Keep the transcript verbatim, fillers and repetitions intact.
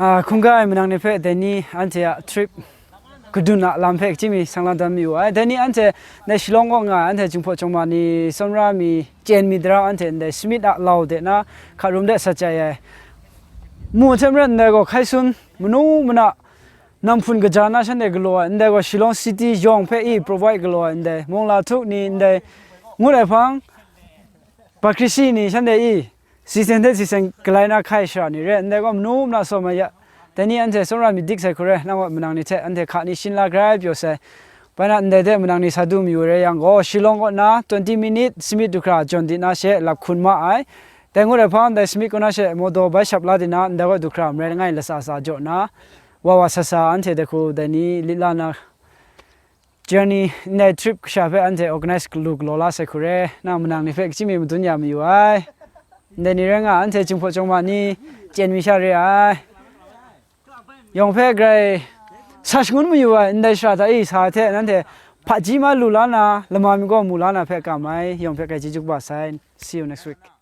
Ah, hkungga ai manang ni hpe dai ni anhte a trip kadun a lam hpe chyim mi sang la dan mayu ai. Dai ni anhte ndai Shillong kaw nga ai, anhte Jinghpaw Jawma ni, Tsawmra mi, Chyen mi dara anhte ndai Smith a lau de na hka rum de sat chye ai. Mu hte maren ndai gaw hkai sun, manu mana, nam hpun kaja na shanhte galaw ai, ndai gaw Shillong City yawng hpe i provide galaw ai, ndai Mawngla Htuk ni, ndai ngut ai hpang, Bakrisi ni shanhte i, season hte season galai na hkai shara ni re, ndai gaw manu mana sawm ai ya. Dai ni anhte Tsawmra mi dik sai hku re, nang a manang ni hte anhte hka ni shin la grai pyaw sai. Bai na ndai hte manang ni sa du mayu re yang gaw, Shillong kaw na twenty minute Smith du hkra jawn di na she lap hkun ma ai. Dai ngut ai hpang, dai Smith kaw na she mawdaw bai shap la di na, ndai gaw du hkra marai langai lasa sa jaw na, wa wa sa sa anhte dai hku dai ni lit la na, journey ndai trip kasha hpe anhte organize lu galaw la sai hku re, nang manang ni hpe chyim mi madun ya mayu ai. Ndai ni rai nga, anhte Jinghpaw Jawma ni, Chyen mi sha re ai. Yawng hpe grai sa shangun mayu ai, ndai shara hta i sa ai hte nanhte hpaji ma lu la na, lama mi gaw mu la na hpe kam ai, yawng hpe grai chyeju kaba sai. See you next week.